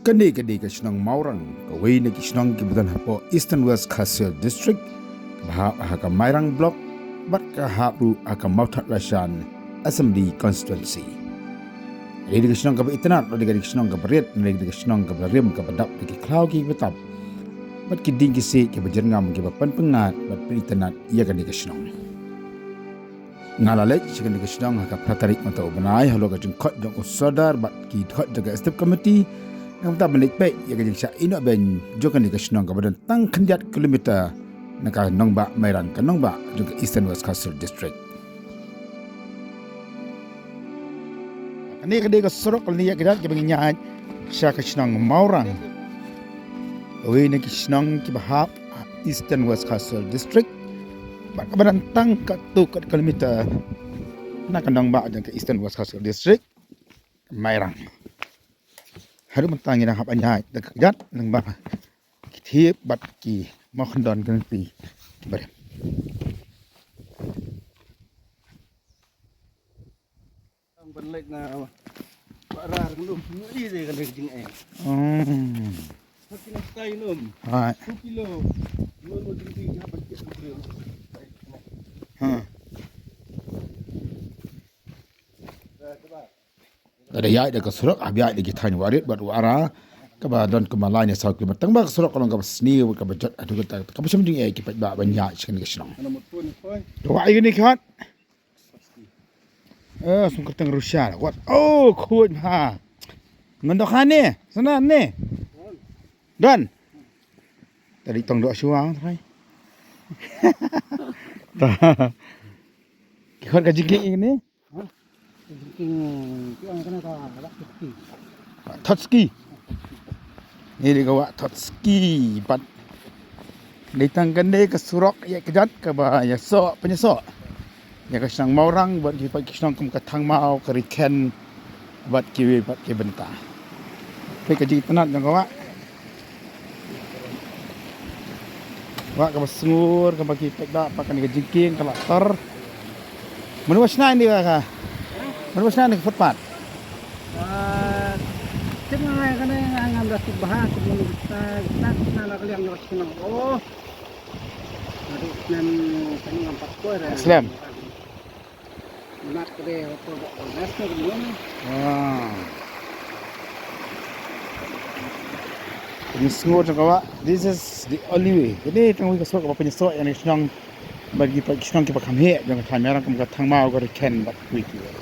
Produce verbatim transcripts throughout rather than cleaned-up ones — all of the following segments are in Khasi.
Kane ka dei ka shnong Mawrang, kawei na ki shnong kiba don hapoh Eastern West Khasi Hills District, kaba hap ha ka Mairang Block, bad ka hap ruh ha ka Mawthadraishan Assembly Constituency. Ka dei ka shnong kaba itynnad, ka dei ka shnong kaba rit, ka dei ka shnong kaba rim, kaba dap da ki khlaw kiba tap, bad ki dieng ki siej kiba jyrngam, kiba pynpyngngad bad pynitynnad ïa kane ka shnong. Nga la leit sha kane ka shnong ha ka phra tarik mynta u bnai halor ka jingkhot jong u Sordar bad ki dkhot jong ka Executive Committee. Nangta ban leit peit ïa ka jingshah ïehnoh beiñ jong kane ka shnong kaba don tang khyndiat kilometer na ka nongbah Mairang, ka nongbah jong ka Eastern West Khasi Hills District. Kane ka dei ka surok lane ïaid ka jait kaba ngi ïaid sha ka shnong Mawrang, kawei na ki shnong kiba hap ha Eastern West Khasi Hills District. Bad kaba don tang katto kat kilometer na ka nongbah jong ka Eastern West Khasi Hills District, Mairang. Haduh mynta ngi dang hap ban ïaid da ka kjat lyngba ki thiep bad ki mawkhyndaw ki lynti kiba rim. Ban leit na Wahra, ngi lum ngi ïa ka leit jingeh. Hmm. Haki na stai lum. Hai. Two kilo. Ngi lum jingeh, jingeh ban kit. Ha. Lada ïaid da ka surok, hap ïaid da ki thaiñ Wahrit bad Wahra, kaba don kumba lai ne saw kilometer. Tang ba ka surok ka long kaba sniew, kaba jot haduh katta, kaba shem jingeh ki paidbah ban ïaid sha kane ka shnong. To wah ïa kane ka hot. Eh, sum kyrteng Russia. Wat. Oh, khuid ha. Ngan dok ha ne. Sana ne. Don. Tadi tong dok shuwa, trai. Ta. Ki khot ka jingkieng ne? Jingkieng, ki ong kane ka Wah Thotski. Wah Thotski. Ni dei ka Wah Thotski, bad dei tang kane ka surok ïaid kjat kaba ïasoh, pynïasoh ïa ka shnong Mawrang bad ki paid ki shnong kum ka Thangmaw, ka Rikhen, bad kiwei pat ki bynta. Peit ka jingtynnad jong ka wah. Wah kaba sngur, kaba ki paidbah, pat kane ka jingkieng ka la tor. Mano ba shna ïa kane ka? Mano ba shna ïa kane ka footpath? Ah, tip nga ïa kane nga ngam da tip bha, tip mano ba shna, shna, shna na ka liang jong ka shnong. Oh. Aduh, snem kane ngam pat poi re. Slem. Ah. Pynïasngur jong ka wah. This is the only way. Kane tang wei ka surok kaba pynïasoh ïa kane ka shnong bad ki paid ki shnong kiba kham heh jong ka thaiñ Mairang kum ka Thangmaw, ka Rikhen bad kiwei kiwei.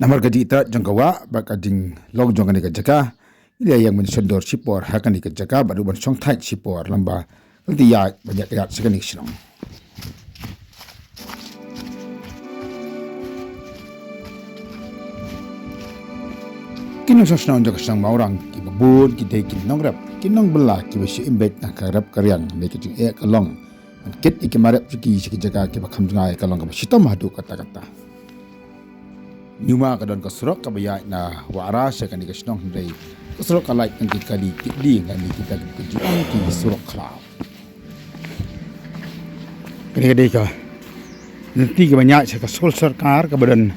Namar ka jingïatynnad jong ka wah bad ka jinglong jong kane ka jaka, ngi la ïeng ban shon dor shipor ha kane ka jaka bad ruh ban shong thait shipor lyngba ka lynti ïaid ban ïaid kjat sha kane ka shnong. Ki nongshong shnong jong ka shnong Mawrang kiba bun ki dei ki nongrep, ki nongbylla kiba shu im beit na ka rep ka riang ne ka jingeh ka long ban kit ïa ki mar rep jong ki sha ki jaka kiba kham jngai, ka long kaba shitom haduh katta katta. Ñiuma ka don ka surok kaba ïaid na Wahra sha kane ka shnong, hynrei ka surok ka lait tang ki kali kiddi lane kita ki jingong ki surok khlaw. Kane ka dei ka lynti kaba ïaid sha ka skul sorkar kaba don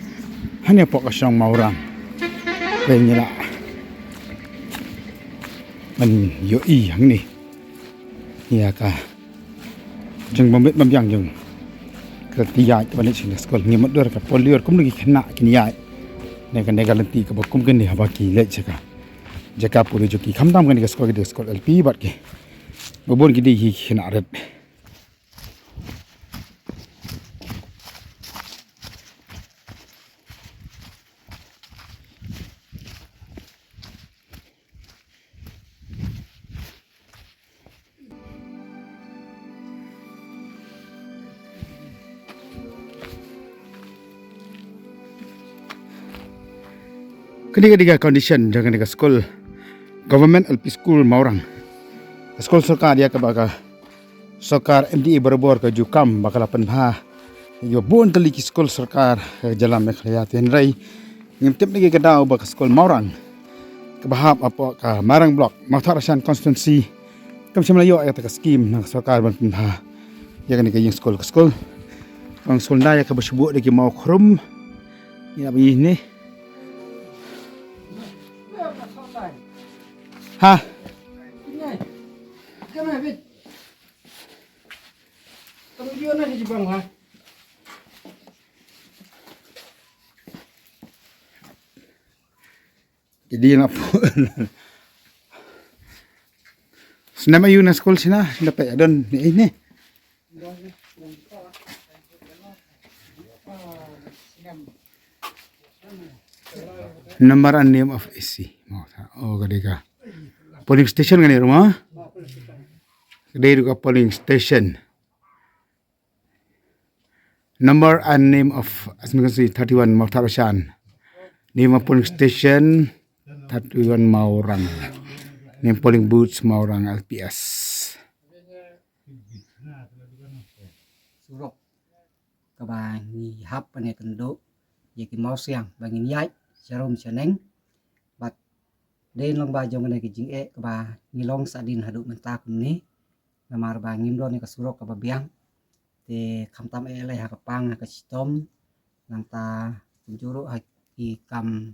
hangne hapoh ka shnong Mawrang. Hynrei ngi lah ban ïohi hangne ïa ka jingbym bit bym biang jong ka lynti ïaid kaba leit sha ka skul. Ngi mutdur ka por lyiur kumno ki khynnah kin ïaid na kane ka lynti kaba kum kane haba ki leit sha ka jaka pule jong ki. Khamtam kane ka skul ka dei ka skul L P bad kiba bun ki dei hi ki khynnah rit. Kane ka dei ka condition jong kane ka skul, Government L P School Mawrang. Ka skul sorkar ïa kaba ka sorkar M D A barabor ka ju kam ba ka la pynbha ïa kiba bun tylli ki skul sorkar ha ka jylla Meghalaya. Te hynrei ngim tip na ki ka daw ba ka skul Mawrang kaba hap hapoh ka Mairang Block, Mawthadraishan Constituency, kam shym la ïoh ïa kata ka skim na ka sorkar ban pynbha ïa kane ka ïing skul. Ka skul, ka skul nda ïa kaba shu buh da ki mawkhrum. Ïa ba ïa ne. Ha. Ki dei na pu. Snem aïu na skul shina, da peit adon ni, ni. Number and name of A C. Oh, ka dei ka polling station kane ruh ma. Ka dei ruh ka polling station. Number and name of, as you can see, thirty-one Mawthadraishan. Name of polling station, thirty-one Mawrang. Name polling booth, Mawrang L P S. Surok kaba ngi hap ban ïakynduh ïa ki mawsiang ba ngin ïaid sharum shaneng. Bad dei lyngba jong kane ka jingeh kaba ngi long sah dien haduh mynta kumne. Namar ba ngim don ïa ka surok kaba biang. Te khamtam eh lei ha ka pang ha ka shitom, nangta kumjuh ruh ha ki kam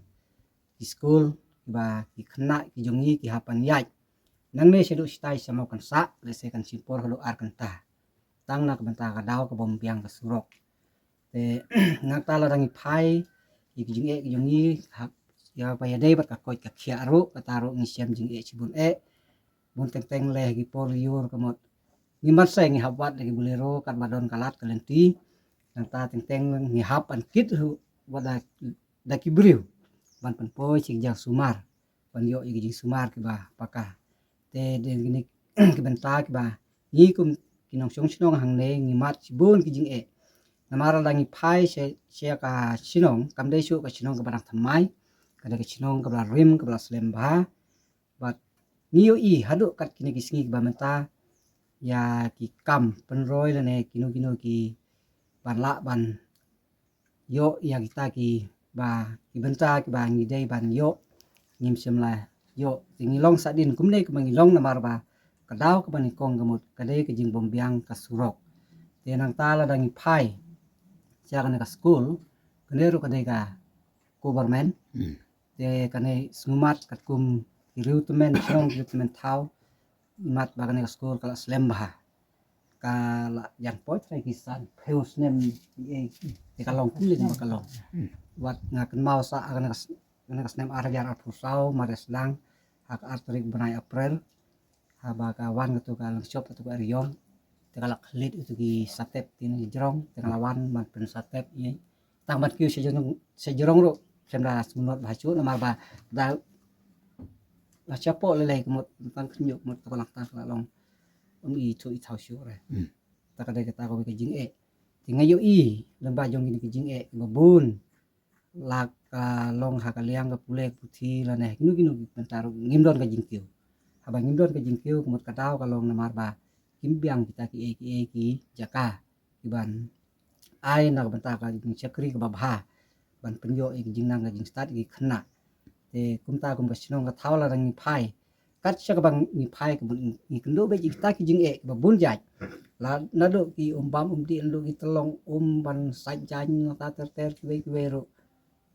ki skul, kiba ki khynnah ki jong ngi ki hap ban ïaid nangne shaduh shitai sha Mawkynsah, lehse kan shim por haduh ar kynta tang na ka bynta ka daw kaba ym biang ka surok. Te nangta lada ngi phai ïa ki jingeh ki jong ngi, ha, ïa ba ïadei bad ka koit ka khiah ruh, kata ruh ngi shem jingeh shibun eh. Bun teng teng leh ki por lyiur ka mut, ngi man se ngi hap wad da ki Bolero katba don ka lad ka lynti. Nangta teng teng ngi hap ban kit ruh wat da, da ki briew ban pynpoi sha ki jaka sumar, ban ïoh ïa ki jingsumar kiba paka. Te dei kine ki bynta kiba ngi kum ki nongshong shnong hangne ngi mad shibun ki jingeh. Namar lada ngi phai sha, sha ka shnong, kam dei shuh ka shnong kaba dang thymmai, ka dei ka shnong kaba la rim, kaba la slem bha. Bad ngi ïohi haduh kat kine ki sngi kiba mynta, ïa ki kam pynroi lane kino kino ki ban lah ban ïoh ïa kita kiba, ki bynta kiba ngi dei ban ïoh, ngim shym la ïoh. Te ngi long sah dien kumne kumba ngi long namar ba ka daw kaba nyngkong ka mut ka dei ka jingbymbiang ka surok. Te nangta lada ngi phai sha kane ka skul, kane ruh ka dei ka government. Hmm. Te kane sngewmat katkum ki riew tymmen shnong, ki riew tymmen thaw, mat ba kane ka skul ka la slem bha. Ka la jan poi trai ki san phew snem, eh, te ka long kumne kumba ka long. Hmm. Wat nga kynmaw sa ha kane ka s-, kane ka snem ar hajar arphew saw, mar sdang ha ka ar tarik bnai April, haba ka wan katu ka lyngshop katu ka eriong, te ka la khlieh ïa kito ki satep, kine ki jrong, te ka la wan ban pynsatep ïa. Tang ban kiew sha jrong, sha jrong ruh khlem da sngewbha shuh namar ba da la shapoh lei lei ka mut, tang khynñiuh ka mut, ka ba lang tang ka la long ym ithuh ithaw shuh re. Hmm. Ta ka dei kata kawei ka jingeh. Te nga ïohi lyngba jong kine ki jingeh kiba bun, la ka long ha ka liang ka pule ka puthi lane kino kino ki bynta ruh ngim don ka jingkiew. Haba ngim don ka jingkiew ka mut ka daw ka long namar ba kim biang kita kiei kiei ki jaka kiban ai na ka bynta ka jingshakri kaba bha, ban pynïoh ïa ki jingnang ka jingstad ïa ki khynnah. Te kumta kum ka shnong ka thaw lada ngi phai, kat sha kaba ngi phai ka mut ngi kynduh beit ïa kita ki jingeh kiba bun jait. La naduh ki um bam um dih, naduh ki tyllong um ban sait jaiñ, nangta ter ter kiwei kiwei ruh.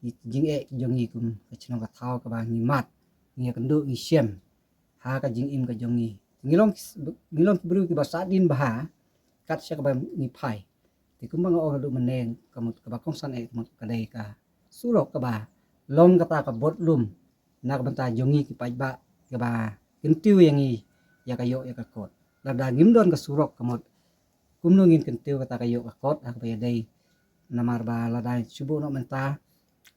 Ki jingeh ki jong ngi kum ka shnong ka thaw kaba ngi mad, ngi ïakynduh, ngi shem ha ka jingim ka jong ngi. Ngi long ki s-, ngi long ki briew kiba sah dien bha kat sha kaba ngi phai. Te kumba nga ong haduh mynne, ka mut kaba kongsan eh ka mut ka dei ka surok kaba long kata ka bud lum na ka bynta jong ngi ki paidbah kiba kyntiew ïa ngi ïa ka ïoh ïa ka kot. Lada ngim don ka surok ka mut kumno ngin kyntiew kata ka ïoh ka kot ha kaba ïadei. Namar ba lada shu buh noh mynta,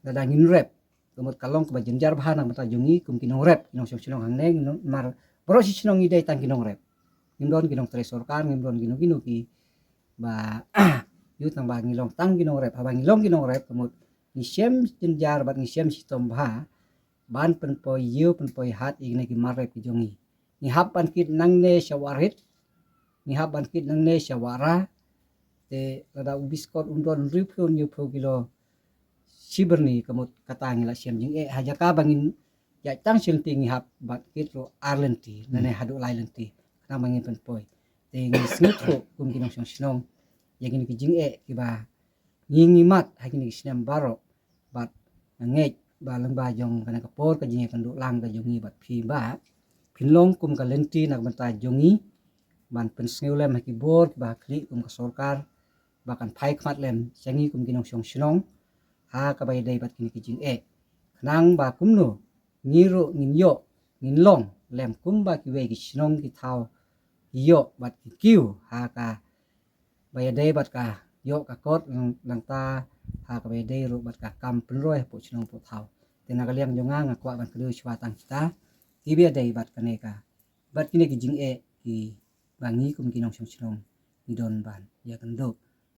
lada ngin rep, ka mut ka long kaba jynjar bha na ka bynta jong ngi kum ki nongrep, ki nongshong shnong hangne, ngi nong, namar baroh shi shnong ngi dei tang ki nongrep. Ngim don ki nongtrei sorkar, ngim don kino kino kiba ïoh, tang ba ngi long tang ki nongrep. Haba ngi long ki nongrep ka mut ngi shem jynjar bad ngi shem shitom bha ban pynpoi ïew pynpoi hat ïa kine ki mar rep ki jong ngi. Ngi hap ban kit nangne sha Wahrit, ngi hap ban kit nangne sha Wahra. Te lada u biskot un don hynriewphew hynñiewphew kilo shi byrni ka mut kata ngi la shem jingeh. Ha jaka ba ngin ïaid tang shi lynti ngi hap ban kit ruh ar lynti lane haduh lai lynti khnang ba ngin pynpoi. Te ngi sngewthuh kum ki nongshong shnong ïa kine ki jingeh kiba ngi ngi mad ha kine ki snem baroh. Bad nga ngeit ba lyngba jong kane ka por ka jingïakynduh lang ka jong ngi bad phi, ba kin long kum ka lynti na ka bynta jong ngi ban pynsngew lem ha ki bor ba khlieh kum ka sorkar ba kan phai khmat lem sha ngi kum ki nongshong shnong ha kaba ïadei bad kine ki jingeh. Khnang ba kumno ngi ruh ngin ïoh, ngin long lem kumba kiwei ki shnong ki thaw ki ïoh bad ki kiew ha kaba ïadei bad ka ïoh ka kot nangta ha kaba ïadei ruh bad ka kam pynroi hapoh shnong hapoh thaw. Te na ka liang jong nga nga kwah ban kdew shuwa tang kita kiba ïadei bad kane ka, bad kine ki jingeh kiba ngi kum ki nongshong shnong ngi don ban ïakynduh.